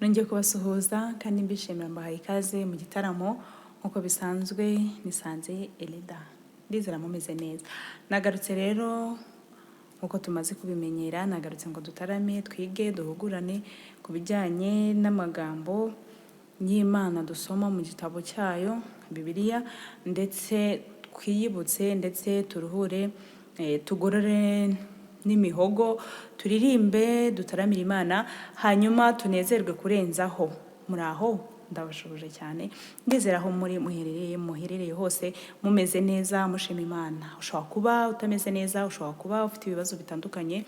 Nongeye kubasuhuza kandi mbishimira, mbahaye ikaze mu gitaramo nk'uko bisanzwe. Nisanze Eleda, ndizera mumeze neza. Nagarutse rero nk'uko tumaze kubimenyera, nagarutse ngo dutarame, twige, duhugurane ku bijyanye n'amagambo y'Imana dusoma mu gitabo cyayo Bibiliya, ndetse twiyibutse, ndetse turuhure, tugorore n'imihogo, turirimbe, dutaramire Imana, hanyuma tunezerwe kurenzaho. Muri aho ndabashoboje cyane, ndizera aho muri muherereye hose mumeze neza, mushima Imana. Ushobora kuba utameze neza, ushobora kuba ufite ibibazo bitandukanye,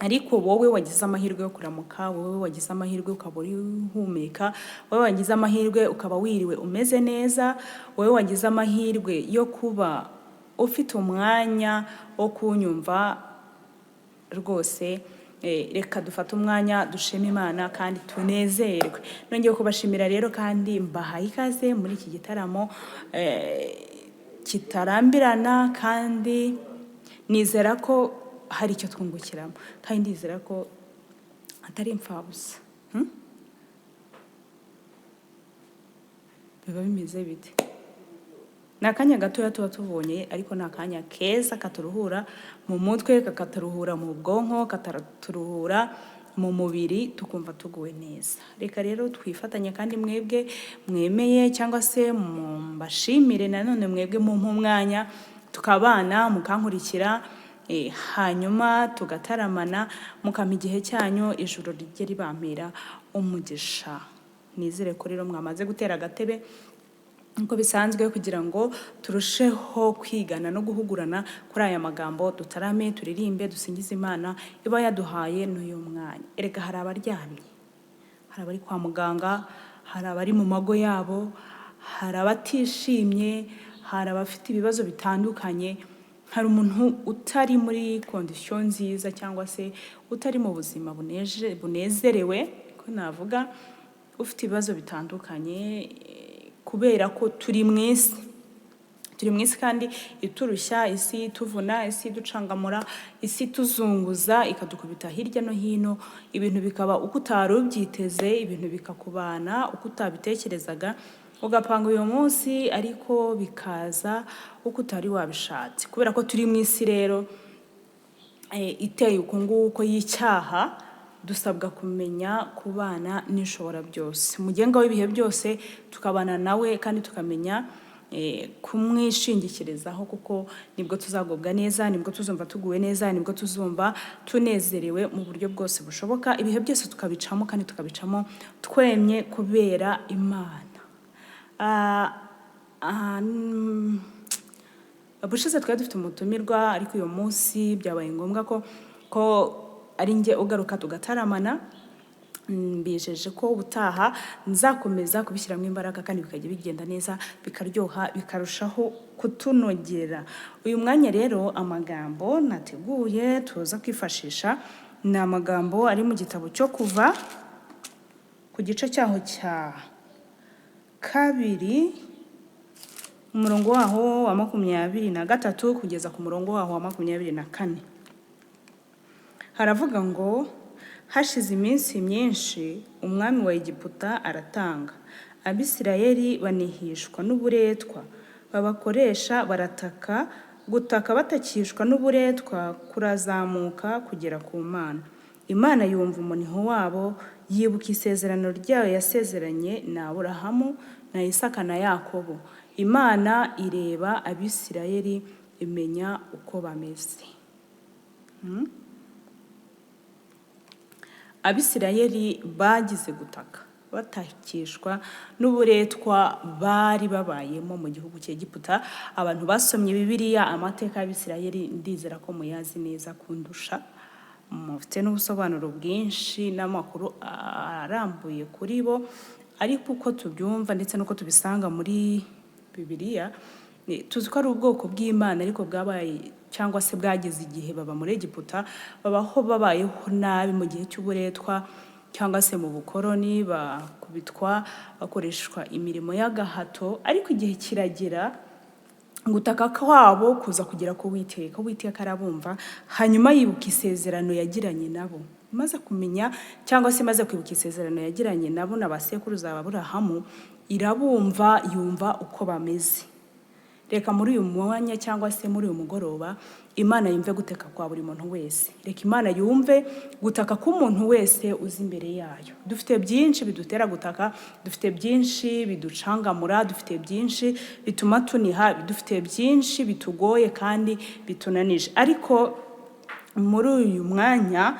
ariko wowe wagize amahirwe yo kuramuka, wowe wagize amahirwe ukaba uri uhumeka, wowe wagize amahirwe ukaba wiriwe umeze neza, wowe wagize amahirwe yo kuba ufite umwanya wo kunyumva rwose, reka dufate umwanya dushime Imana kandi tunezerwe. Nongeye kubashimira rero kandi mbahaye ikaze muri iki gitaramo kitarambirana, kandi nizera ko hari icyo twungukiramo, kandi ndizera ko atari imfabusa. Biba bimeze bite? Ni akanya gatoya tuba tubonye, ariko ni akanya keza katuruhura mu mutwe, kakaturuhura mu bwonko, kakaturuhura mu mubiri, tukumva tuguwe neza. Reka rero twifatanye, kandi mwebwe mwemeye cyangwa se mbashimire nanone mwebwe mumpa umwanya tukabana, mukankurikira, hanyuma tugataramana, mukampa igihe cyanyu, ijoro rijye ribampera umugisha. Nizere ko rero mwamaze gutera agatebe nk'uko bisanzwe kugira ngo turusheho kwigana no guhugurana kuri aya magambo, dutarame, turirimbe, dusingize Imana iba yaduhaye n'uyu mwanya. Erega hari abaryamye, hari abari kwa muganga, hari abari mu mago yabo, hari abatishimye, hari abafite ibibazo bitandukanye, hari umuntu utari muri condition nziza cyangwa se utari mu buzima bunezerewe, ko navuga ufite ibibazo bitandukanye, kubera ko turi mu isi. Turi mu isi kandi iturushya, isi ituvuna, isi iducangamura, isi ituzunguza, ikadukubita hirya no hino, ibintu bikaba uko utari ubyiteze, ibintu bikakubana uko utabitekerezaga, ugapanga uyu munsi ariko bikaza uko utari wabishatse. Kubera ko turi mu isi rero iteye uku nguku y'icyaha, dusabwa kumenya kubana n'Ishobora byose, Umugenga w'ibihe byose, tukabana nawe kandi tukamenya kumwishingikirizaho, kuko nibwo tuzagubwa neza, nibwo tuzumva tuguwe neza, nibwo tuzumva tunezerewe mu buryo bwose bushoboka, ibihe byose tukabicamo kandi tukabicamo twemye kubera Imana. Ubushize twari dufite umutumirwa, ariko uyu munsi byabaye ngombwa ko ari njye ugaruka tugataramana. Mbijeje ko ubutaha nzakomeza kubishyiramo imbaraga kandi bikajya bigenda neza, bikaryoha, bikarushaho kutunogera. Uyu mwanya rero amagambo nateguye tuza kwifashisha ni amagambo ari mu gitabo cyo Kuva ku gice cyaho cya 2, umurongo waho wa 23 kugeza ku murongo waho wa 24. Haravuga ngo: "Hashize iminsi myinshi umwami wa Egiputa aratanga, Abisirayeli banihishwa n'uburetwa babakoresha, barataka, gutaka batakishwa n'uburetwa kurazamuka kugera ku Mana. Imana yumva umuniho wabo, yibuka isezerano ryayo yasezeranye na Aburahamu na Isaka na Yakobo. Imana ireba Abisirayeli, imenya uko bameze." Abisirayeli bagize gutaka batakishwa n'uburetwa bari babayemo mu gihugu cy'Egiputa. Abantu basomye Bibiliya, amateka y'Abisirayeli ndizera ko muyazi neza kundusha, mufite n'ubusobanuro bwinshi n'amakuru arambuye kuri bo, ariko uko tubyumva ndetse n'uko tubisanga muri Bibiliya, tuzi ko ari ubwoko bw'Imana, ariko bwabaye cyangwa se bwageze igihe baba muri Egiputa, babaho babayeho nabi mu gihe cy'uburetwa cyangwa se mu bukoroni, bakubitwa, bakoreshwa imirimo y'agahato, ariko igihe kiragera gutaka kwabo kuza kugera ku Uwiteka, Uwiteka arabumva, hanyuma yibuka isezerano yagiranye nabo. Imaze kumenya cyangwa se imaze kwibuka isezerano yagiranye nabo na ba sekuruza ba Aburahamu, irabumva, yumva uko bameze. Reka muri uyu mwanya cyangwa se muri uyu mugoroba Imana yumve gutaka kwa buri muntu wese. Reka Imana yumve gutaka k'umuntu wese uzi imbere yayo. Dufite byinshi bidutera gutaka, dufite byinshi biducangamura, dufite byinshi bituma tuniha, dufite byinshi bitugoye kandi bitunanije. Ariko muri uyu mwanya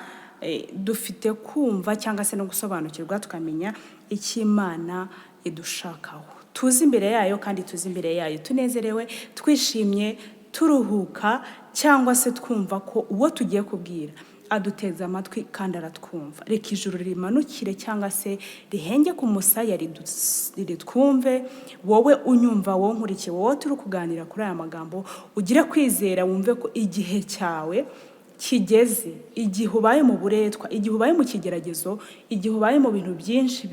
dufite kumva cyangwa se no gusobanukirwa, tukamenya icyo Imana idushakaho. Tuzi imbere yayo kandi tuzi imbere yayo tunezerewe, twishimye, turuhuka cyangwa se twumva ko uwo tugiye kubwira aduteze amatwi kandi aratwumva. Reka ijuru rimanukire cyangwa se rihenge ku musaya ritwumve. Wowe unyumva, wowe nkurikiye, wowe turi kuganira kuri aya magambo, ugire kwizera, wumve ko igihe cyawe kigeze. Igihe ubaye mu buretwa, igihe ubaye mu kigeragezo, igihe ubaye mu bintu byinshi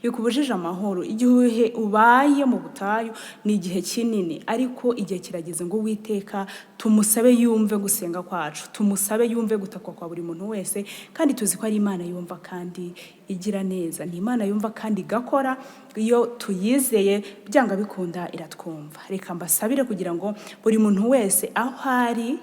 bikubujije amahoro, igihe ubaye mu butayu, ni igihe kinini, ariko igihe kirageze ngo Uwiteka tumusabe yumve gusenga kwacu, tumusabe yumve gutakwa kwa buri muntu wese. Kandi tuzi ko ari Imana yumva kandi igira neza. Ni Imana yumva kandi igakora. Iyo tuyizeye, byanga bikunda iratwumva. Reka mbasabire kugira ngo buri muntu wese aho ari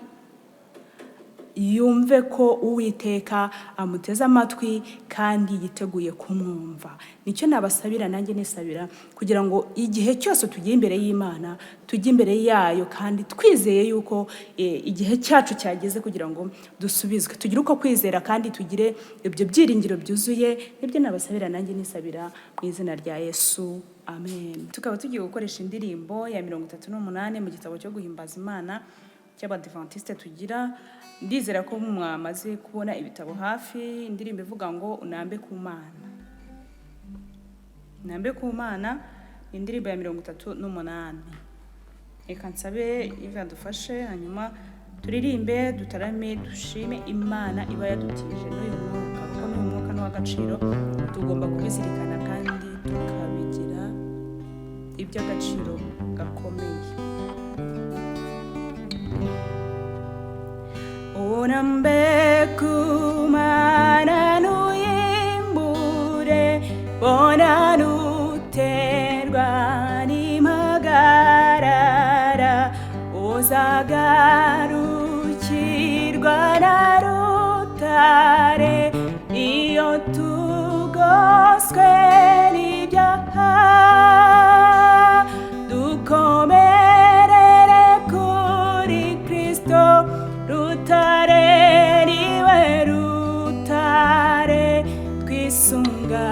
yumve ko Uwiteka amuteze amatwi kandi yiteguye kumwumva. Nicyo nabasabira, nanjye nisabira, kugira ngo igihe cyose tugiye imbere y'Imana, tujye imbere yayo kandi twizeye yuko igihe cyacu cyageze kugira ngo dusubizwe. Tugire uko kwizera kandi tugire ibyo byiringiro byuzuye. Nibyo nabasabira, nanjye nisabira, mu izina rya Yesu, amen. Tukaba tugiye gukoresha indirimbo ya 38 mu gitabo cyo guhimbaza Imana cy'Abadivantisite tugira. Ndizera ko mwamaze kubona ibitabo hafi. Indirimbo ivuga ngo "Unambe ku Mana". "Unambe ku Mana" ni indirimbo ya 38. Reka nsabe Iva dufashe, hanyuma turirimbe, dutarame, dushime Imana iba yadutije n'uyu mwuka, kuko n'uyu mwuka ni uw'agaciro. Tugomba kubizirikana kandi tukabigira iby'agaciro gakomeye. Unambe ku Mana, ntuyimbure, bona nuterwa n'impagarara, uzagarukirwa na rutare iyo tugoswe n'ibyaha. Dukomerere kuri Kristo rutare, niwe rutare twisunga.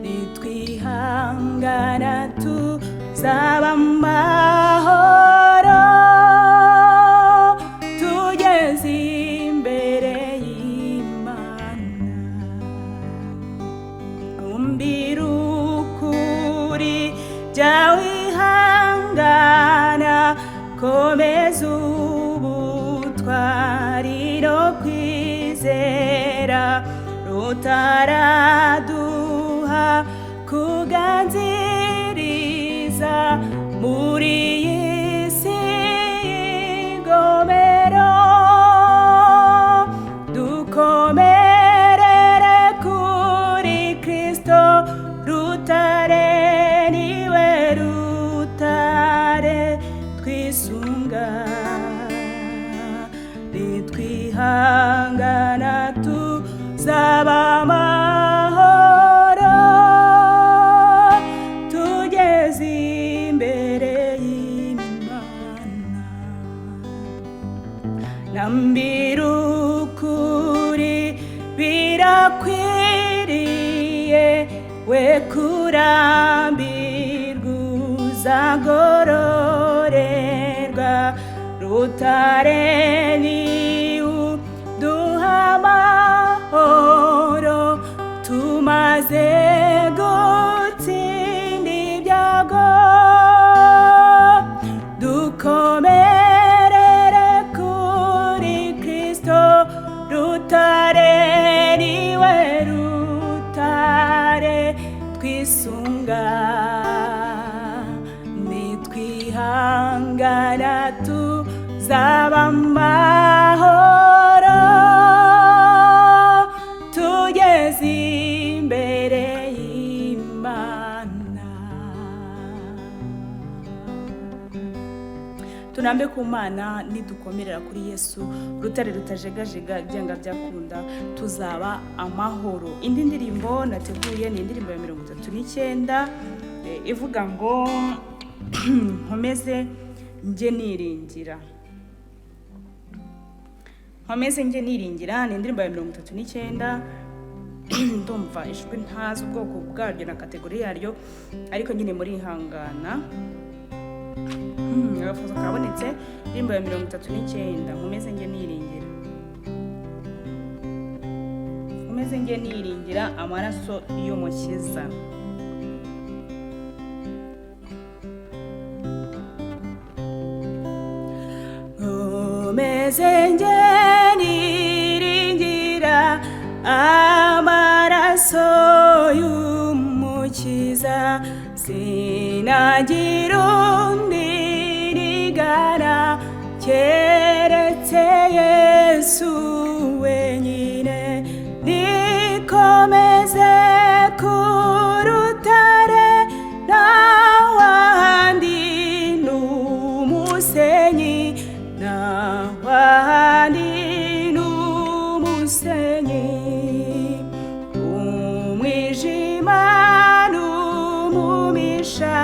Nitwihangana tuzaba amahoro tugeze imbere y'Imana. Umbwira ukuri, jya wihangana, komeza ubutwari no kwizera. Rutaraduha kuganziriza muri iyi si y'igomero. Dukomerere kuri Kristo rutare, niwe rutare twisunga. Nitwihangana tuzaba amahoro tugeze imbere y'Imana. Nambira ukuri, birakwiriye, we kurambirwa, uzagororerwa. Rutare ni uduha amahoro tumaze gutsinda ibyago. Dukomerere kuri Kristo rutare, niwe rutare twisunga. Nitwihangana tuzaba amahoro. Turambe ku Mana, nidukomerera kuri Yesu, rutare rutajegajega, byanga byakunda tuzaba amahoro. Indi ndirimbo nateguye ni indirimbo ya 39, ivuga ngo "Nkomeze njye niringira". "Nkomeze njye niringira" ni indirimbo ya 39. Ndumva ijwi ntazi ubwoko bwaryo na category yaryo, ariko nyine murihangana. Agafoto kabonetse. Indirimbo ya 39, "Nkomeze njye niringira". Nkomeze njye niringira amaraso y'Umukiza. Nkomeze njye niringira amaraso y'Umukiza, sinagira undi nigana keretse Yesu wenyine. Nikomeze ku rutare, ntawahandi ni umusenyi, ntawahandi ni umusenyi. Umwijima n'umumisha,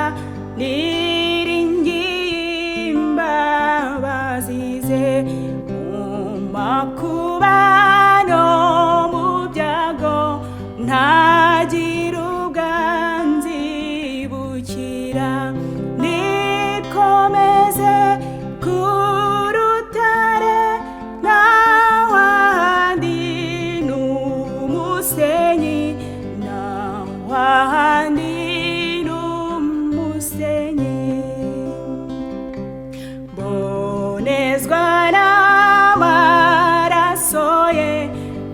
niringiye imbabazi ze. Mu makuba no mu byago, ntagira ubwanzibukira. Nikomeze ku rutare, ntawahandi ni umusenyi, ntawahandi ni umusenyi. Mbonezwa n'amaraso ye,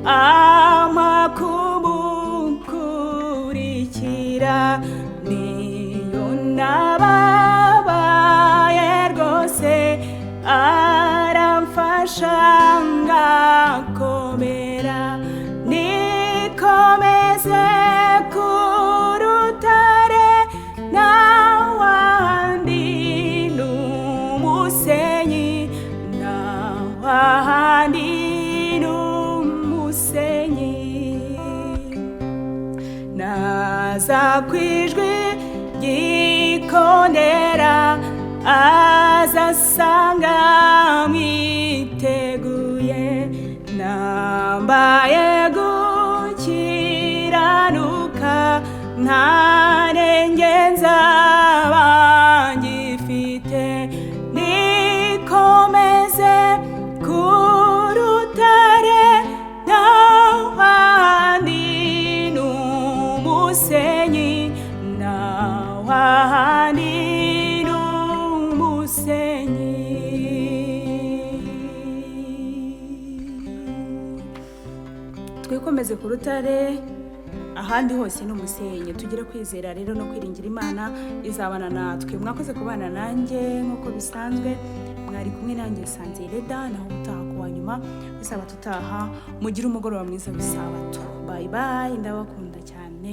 ampa kumukurikira. Niyo nababaye rwose, aramfasha ngakomera. Nikomeze ku rutare, ntawahandi ni umusenyi, ntawahandi ni umusenyi. Naza ku ijwi ry'ikondera, azasanga mwiteguye, nambaye gukiranuka, nta nenge nzaba ngifite. Nikomeze ku rutare, ntawahandi ni umusenyi, ntawahandi ni umusenyi. Twikomeze ku rutare, ahandi hose ni umusenyi. Tugire kwizera rero no kwiringira Imana, izabana natwe. Mwakoze kubana nanjye nk'uko bisanzwe, mwari kumwe nanjye Sanzireda. Naho ubutaha ku wa nyuma w'isabato utaha. Mugire umugoroba mwiza w'isabato. Bye bye, ndabakunda cyane.